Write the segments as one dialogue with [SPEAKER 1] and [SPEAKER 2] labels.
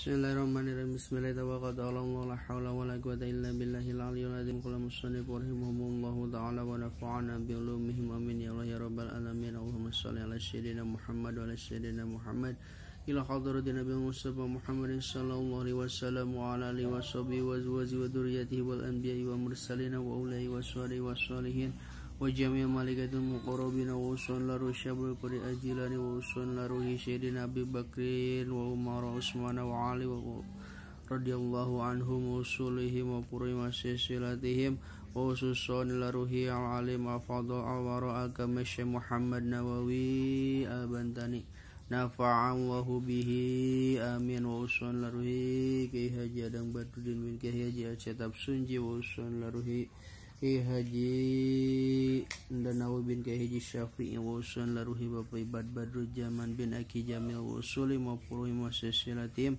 [SPEAKER 1] Bismillahirrahmanirrahim. Bismillahirrahmanirrahim. La haula wala quwata illa billahil aliyyil azim. Qala musannif rahimahumullahu ta'ala wa nafa'ana bi ulumihim, amin ya Allah ya rabbal alamin. Allahumma shalli ala sayyidina Muhammad wa ala sayyidina Muhammad ila hadratin Nabi Mustafa Muhammadin sallallahu alaihi wasallam wa ala alihi washabihi wa azwajihi wa dzurriyyatihi wal anbiya'i wal mursalin wa ulai wasalihi wasalihin wa jami'i malaikatil muqarrabin wa usul rusyabul qadi ajilani wa usul ruhi sayyidina Abi Bakrin wa Umar wa Utsman wa Ali wa radhiyallahu anhum wa usulihim wa puri masilatihim wa ususun ruhi al-alim afadha awara agama Syekh Muhammad Nawawi Al-Bantani nafa'allahu bihi amin. Wa usul ruhi Ki Haji Adang Badruddin bin Ki Haji Acetab Sunji wa usul ruhi Ki Haji Danawi bin Ki Haji Syafi'i wa usul ruhi Bapak Ibad Badrul Jaman bin Aki Jamil wa usuli wa furuhi wa silsilatim.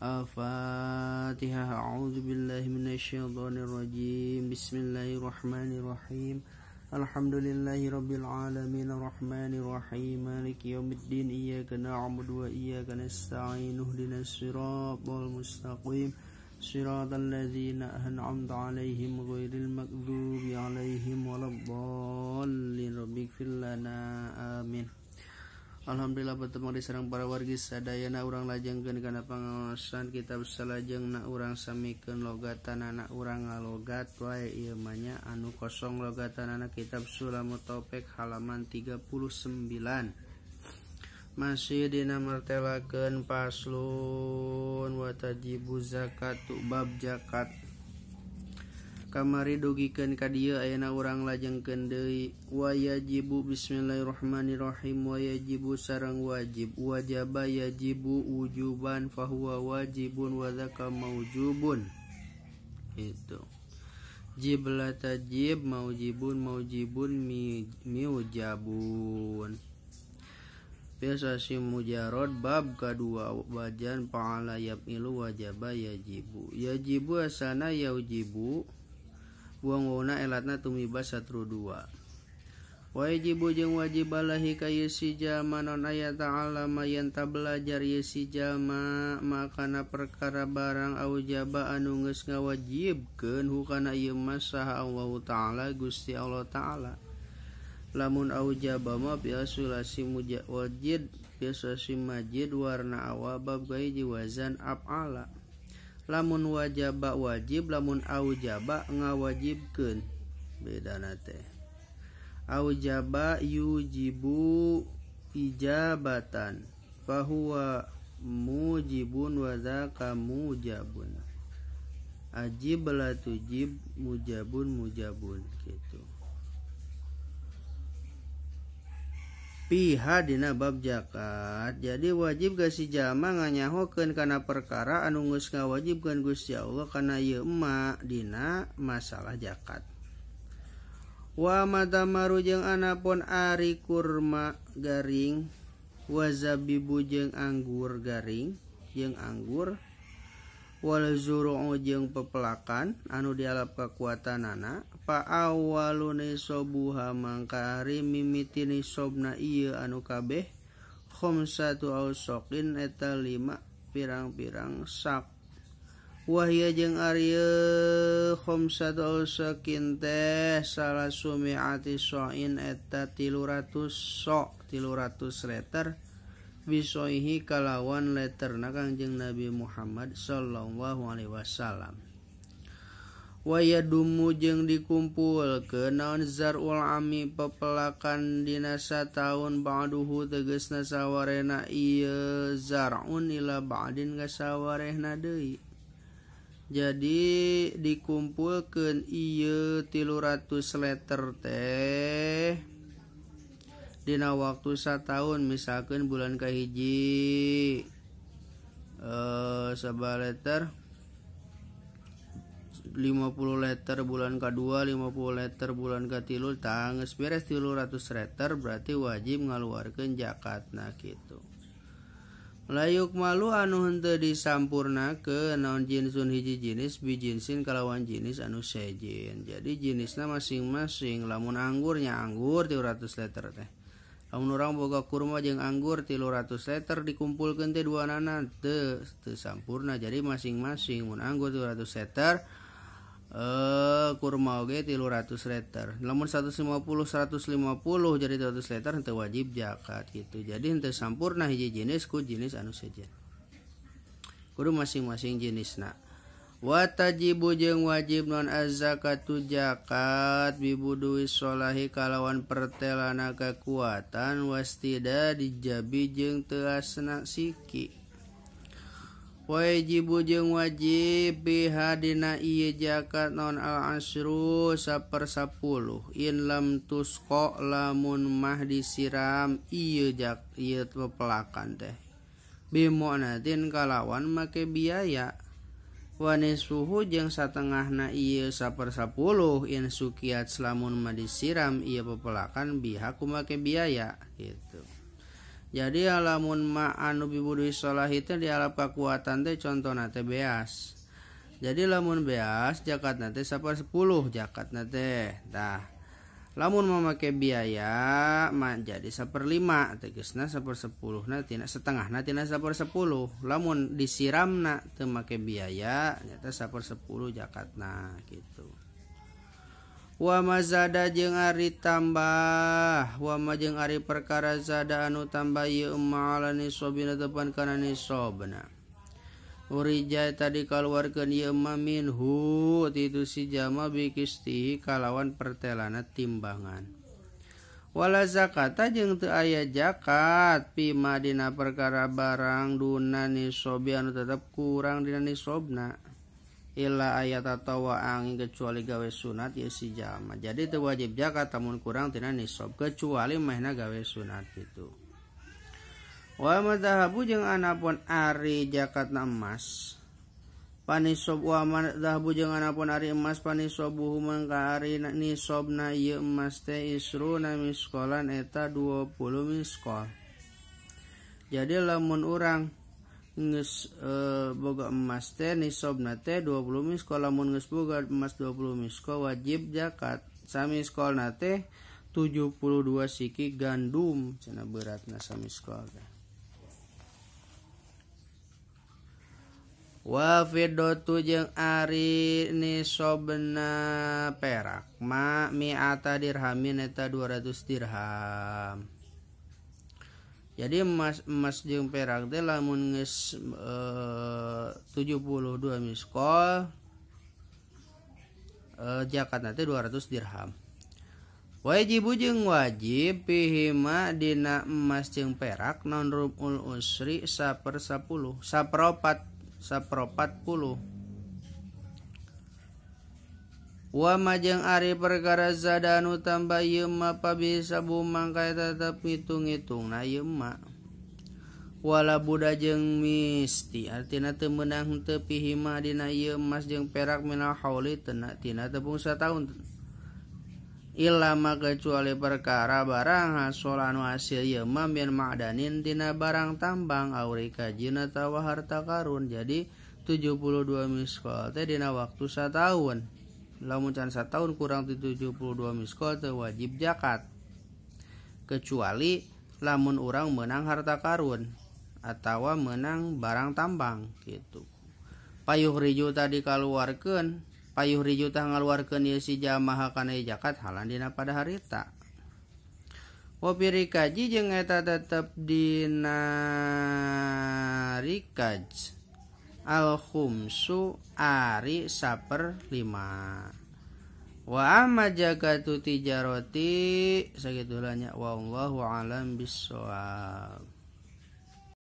[SPEAKER 1] Al-Fatihah. A'udzu billahi minasyaitonir rajim. Bismillahirrahmanirrahim. Alhamdulillahi rabbil alamin arrahmanir rahim maliki yaumiddin iyyaka na'budu wa iyyaka nasta'in ihdinas siratal mustaqim siratal ladzina an'amta 'alaihim ghairil maghdubi 'alaihim waladdallin. Rabbighfir lana amin. Alhamdulillah bertemu di sareng para wargi sadayana urang lajengkeun kana pangaosan kitab salajengna urang samikeun logatanana urang ngalogat wae ieu mah nya anu kosong logatanana kitab Sulamut Taufik halaman 39. Masih dina martelakeun paslon wa tajibu zakatu bab zakat. Kamari dugikeun ka dieu ayeuna urang lajengkeun deui. Wa yajibu bismillahirrahmanirrahim. Wa yajibu sareng wajib wajaba yajibu wujuban fahuwa wajibun wa dzaka maujubun. Itu jib la tajib maujibun maujibun miujabun. Biasa si mujarad bab kadua wajan fa'ala yafilu wajaba yajibu. Yajibu asana yaujibu buang wauna elatna tumiba satru dua. Wajibu jeung wajib balahi ka ieu si jalma non aya ta'ala yen ta belajar ieu si jalma makana perkara barang aujaba anu geus ngawajibkeun hukana ieu mah saha Allah Ta'ala Gusti Allah Ta'ala. Lamun aujaba mah biasulasi wajid biasulasi majid warna awal bab kahiji wazan af'ala. Lamun wajaba wajib, lamun aujaba ngawajibkeun bedana teh. Aujaba yujibu ijabatan fahuwa mujibun wa dzaka mujabun. Ajib la tujib mujabun mujabun gitu. Piha dina bab zakat. Jadi wajib ga si jalma nganyahokeun kana perkara anu geus ngawajibkeun Gusti Allah kana ieu emak dina masalah zakat. Wa madamaru jeung anapun ari kurma garing wa zabibu jeung anggur garing jeung anggur wal zuru'u jeung pepelakan anu dialap kakuatanana pa awwalu nisabuha mangka ari mimiti nisobna ieu anu kabeh khamsatu awsaqin eta 5 pirang-pirang sak. Wahya jeung ari khamsatu awsaqin teh salasumi'ati sa'in eta 300 sok 300 liter bisoihi kalawan letterna Kangjeng Nabi Muhammad sallallahu alaihi wasallam. Wa yadumu jeung dikumpulkeun naon zarul ami pepelakan dina sataun ba'duhu tegasna sawarehna ieu zar'un ila ba'din ka sawarehna deui. Jadi dikumpulkeun ieu 300 liter teh dina waktu satahun, misalkan bulan kahiji sabaraha liter 50 liter, bulan kedua 50 liter, bulan katilu tah geus beres 300 liter berarti wajib ngaluarkeun zakatna kitu. Layuk malu anu henteu disampurnakeun naon jinsun hiji jinis bijinsin kalawan jinis anu sejen. Jadi jinisna masing-masing, lamun anggurnya anggur 300 liter teh. Lamun urang boga kurma jeung anggur 300 liter dikumpulkeun teh duanana teu sampurna. Jadi masing-masing mun anggur 300 liter kurma oge 300 liter. Lamun 150 150 jadi 300 liter henteu wajib zakat gitu. Jadi henteu sampurna hiji jenis ku jenis anu sejen. Kudu masing-masing jenisna. Wa tajibu jeung wajib non az-zakatu zakat bibuduis sholahi kalawan pertelana kekuatan wastida dijabi jeung teuasna siki. Wajibu jeung wajib biha dina ieu zakat non al-asru 1/10 in lam tusqa lamun mah disiram ieu ieu pepelakan teh bimu'natin kalawan make biaya. Wanisfuhu jeung satengahna ieu 1/10 in sukiat lamun mah disiram ieu pepelakan biha kumake biaya gitu. Jadi lamun ma anu bibudui sholahi teh dialap kakuatan teh contona teh beas. Jadi lamun beas zakatna teh 1/10 zakatna teh. Tah lamun memakai biaya mah jadi 1/5 tegasna 1/10 na tina setengahna tina 1/10. Lamun disiramna teu make biaya nyata 1/10 zakatna gitu. Wa mazada jeung ari tambah wa ma jeung ari perkara zada anu tambah ieu ma'ala nisobina tepan kana nisobna. Urija tadi kaluarkeun ieu ma minhu ti si jama bikistihi kalawan pertelana timbangan. Wala zakata jeung teu aya zakat pima dina perkara barang duna nisobi anu tetep kurang dina nisobna. Illa ayat atawa angin kecuali gawe sunat ya si jama. Jadi teu wajib zakat lamun kurang tina nisob kecuali mahna gawe sunat gitu. Wa madhabu jeung anapun ari zakatna emas panisob wa madhabu jeung anapun ari emas panisobuhu mangka ari nisobna ieu emas teh isruna miskolan eta 20 miskol. Jadi lamun urang geus boga emas teh nisobna teh 20 miskol, lamun geus boga emas 20 miskol wajib zakat. Samiskolna teh 72 siki gandum cenah beratna samiskol teh. Wa fiddatu jeung ari nisobna perak ma mi'ata dirhamin eta 200 dirham. Jadi emas jeung perak teh lamun geus 72 miskol zakatna teh 200 dirham. Wajibu jeung wajib pihima dina emas jeung perak non rubul usri 1/10 1/40. Wa majeng ari perkara zada anu tambah ieu ma pabisa bumangka tetep ngitung-ngitungna ieu ma. Wala buda jeung misti artina teu meunang teu pihima dina ieu emas jeung perak minal hauli tina tepung sataun. Ilama kecuali perkara barang hasol anu hasil ieu ma min ma'danin tina barang tambang auri kajina atawa harta karun. Jadi 72 miskol teh dina waktu sataun. Lamun can sataun kurang ti 72 miskol teh wajib zakat. Kecuali lamun urang menang harta karun atawa menang barang tambang gitu. Payuh riju tadi kaluarkeun, payuh riju tah ngaluarkeun ieu si jamaah kana zakat halan dina pada harita. Wa pirikaji jeung eta tetep dina rikaj al khumsu ari 1/5. Wa amma zakatu tijarati sagitulanya wallahu alam bissawab.